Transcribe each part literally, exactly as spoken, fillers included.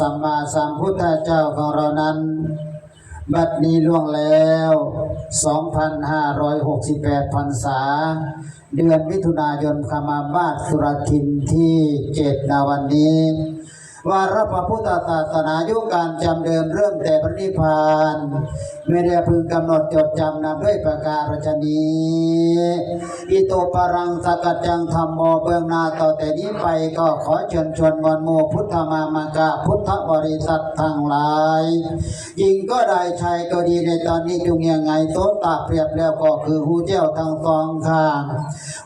สัมมาสัมพุทธเจ้าของเรานั้น บัดนี้ล่วงแล้ว สองพันห้าร้อยหกสิบแปด พรรษา เดือนมิถุนายน คำมาสสุรทินที่ เจ็ด ณ วันนี้ วาระพระพุทธศาสนายุคการจำเดิมเริ่มแต่พระนิพพาน ไม่ได้พึงกำหนดจดจำนำด้วยประการฉะนี้ อิโตปะรังสกจจังธัมโม เบื้องหน้าต่อแต่นี้ไปก็ขอเชิญชวนมวลหมู่พุทธมามากะพุทธบริษัททั้งหลาย หญิงก็ได้ชายก็ดีในตอนนี้จงยังไงโสตะเปรียบแล้วก็คือหูแจ้วทั้งสองข้าง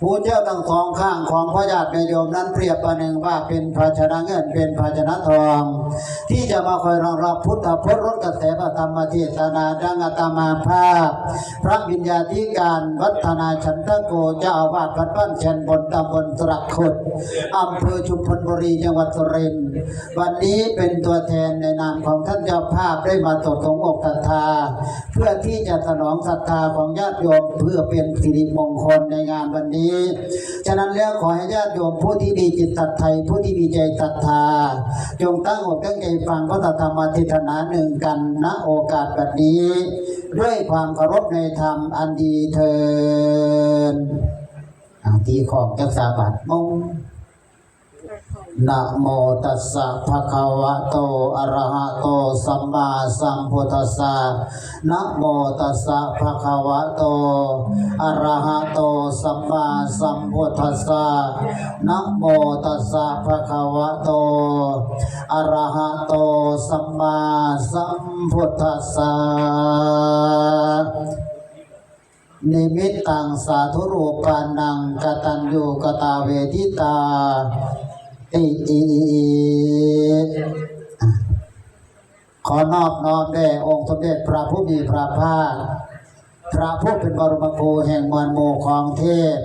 หูแจ้วทั้งสองข้างของพระญาติแม่โยมนั้นเปรียบประหนึ่งว่าเป็นภาชนะเงินเป็นภาชนะทอง ที่จะมาคอยรองรับพุทธพจน์รสกระแสพระธรรมเทศนาดังอาตมาภาพ พระวิญญาธิการวัฒนาฉันทโกเจ้าอาวาสวัดบ้านแคนบนตำบลสระขุด อำเภอชุมพลบุรีจังหวัดสุรินทร์ วันนี้เป็นตัวแทนในนามของท่านเจ้าภาพได้มาสดของอกศรัทธา เพื่อที่จะสนองศรัทธาของญาติโยมเพื่อเป็นสิริมงคลในงานวันนี้ ฉะนั้นแล้วขอให้ญาติโยมผู้ที่มีจิตศรัทธาผู้ที่มีใจศรัทธา จงตั้งอกตั้งใจฟังพระธรรมเทศนาหนึ่งกันณโอกาสแบบนี้ ด้วยความเคารพในธรรมอันดีเทิน อ่าตีของจักสาบาทมง นะโมตัสสะภะคะวะโต อะระหะโต สัมมาสัมพุทธัสสะ นะโมตัสสะภะคะวะโต อะระหะโต สัมมาสัมพุทธัสสะ นะโมตัสสะภะคะวะโต อะระหะโต สัมมาสัมพุทธัสสะ นิมิตตังสาธุรูปานัง กตัญญูกตาเวทิตาติ ขอนอบน้อมแด่องค์สมเด็จพระผู้มีพระภาค พระผู้เป็นบรมครูแห่งมวลหมู่ของเทพ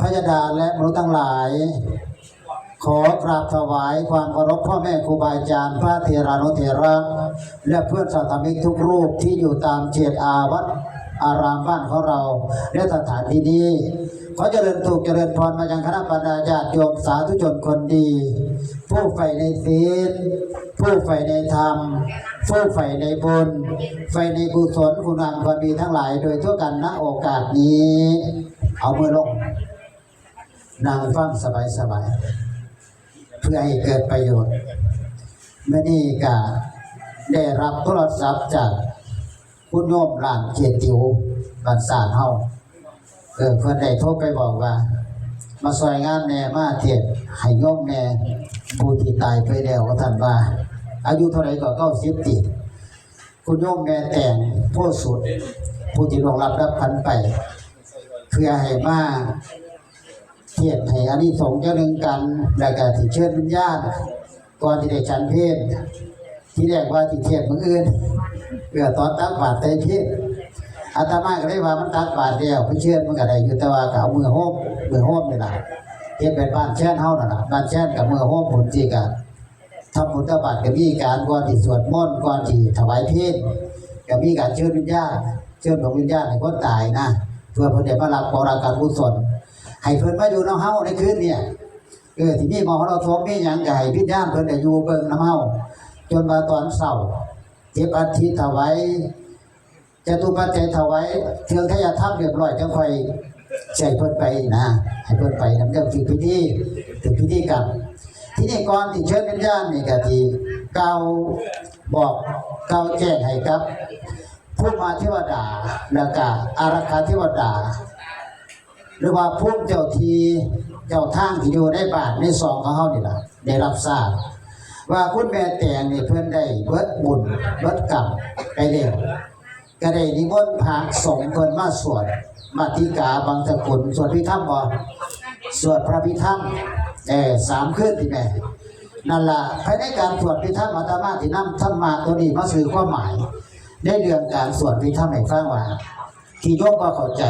พยดาและมนุษย์ทั้งหลาย ขอกราบถวายความเคารพพ่อแม่ครูบาอาจารย์พระเถรานุเถระ และเพื่อนสาธมิกทุกรูปที่อยู่ตามเขตอาวัดอารามบ้านของเรา และสถานที่นี้ ขอเจริญสุขเจริญพรมายังคณะบรรดาญาติโยมสาธุชนคนดี ผู้ใฝ่ในศีล ผู้ใฝ่ในธรรม ผู้ใฝ่ในบุญ ใฝ่ในกุศลคุณงามความดีทั้งหลายโดยทั่วกันณโอกาสนี้ เอามือลง นั่งฟังสบายๆ เพื่อให้เกิดประโยชน์ มื้อนี้ก็ได้รับโทรศัพท์จากคุณโยมหลานเจติวบ้านสานเฮา เออ เพิ่นได้โทรไปบอกว่า มาซอยงานแหน่ มาเทศน์ให้โยมแหน่ ผู้ที่ตายไปแล้ว ว่าซั่นว่า อายุเท่าไหร่ก็ เก้าสิบ ติ คุณโยมแม่แตง โพธิ์สุด ผู้ที่ล่วงลับดับขันไป เพื่อให้มา เทศน์ให้อานิสงส์จักหนึ่งกัน แล้วก็สิเชิญวิญญาณ ก่อนที่ได้ฉันเพล ที่แรกว่าสิเทศน์มื้ออื่น เพื่อตอนตักบาตรใส่เพล อาตมาก็เลยว่ามันตักบาตรแล้ว ไปเชิญมันก็ได้อยู่ แต่ว่าก็เอามื้อโฮม มื้อโฮมนี่ล่ะ เฮ็ดแบบบ้านแคนเฮานั่นล่ะ บ้านแคนก็มื้อโฮมพุ้นซี้ก็ ทำบุญตักบาตรก็มีการ ก่อนสิสวดมนต์ ก่อนสิถวายเพล ก็มีการเชิญวิญญาณ เชิญดวงวิญญาณให้คนตายนะ เพื่อเพิ่นได้มารับของรางการกุศล ให้เพิ่นมาอยู่นำเฮาในคืนเนี่ย เออ ที่มีมหรสพมีหยังก็ให้วิญญาณเพิ่นได้อยู่เบิ่งนำเฮา จนว่าตอนเช้า เก็บอัฐิถวาย จตุปัจจัยถวายเครื่องไทยธรรมเรียบร้อย จังค่อยใส่เพิ่นไปนะ ให้เพิ่นไปนำเรื่องถือพิธี ถือพิธีกรรม ทีนี้ก่อนที่เชิญวิญญาณนี่ก็สิกล่าวบอกกล่าวแจ้งให้กับภูมิเทวดา แล้วก็อารักขาเทวดา หรือว่าภูมิเจ้าที่เจ้าทางที่อยู่ในบ้านในซองของเฮานี่ล่ะ ได้รับทราบ ว่าคุณแม่แตงนี่เพิ่นได้เบิดบุญเบิดกรรมไปแล้ว ก็ได้นิมนต์พระสงฆ์เพิ่นมาสวดมาติกาบังสกุล สวดพิธรรมบ่ สวดพระพิธรรม เออ สามคืนติแม่ นั่นล่ะ ภายในการสวดพิธรรมอาตมาสินำธรรมะตัวนี้มาสื่อความหมาย ในเรื่องการสวดพิธรรมให้ฟังว่า ที่โยมบ่เข้าใจ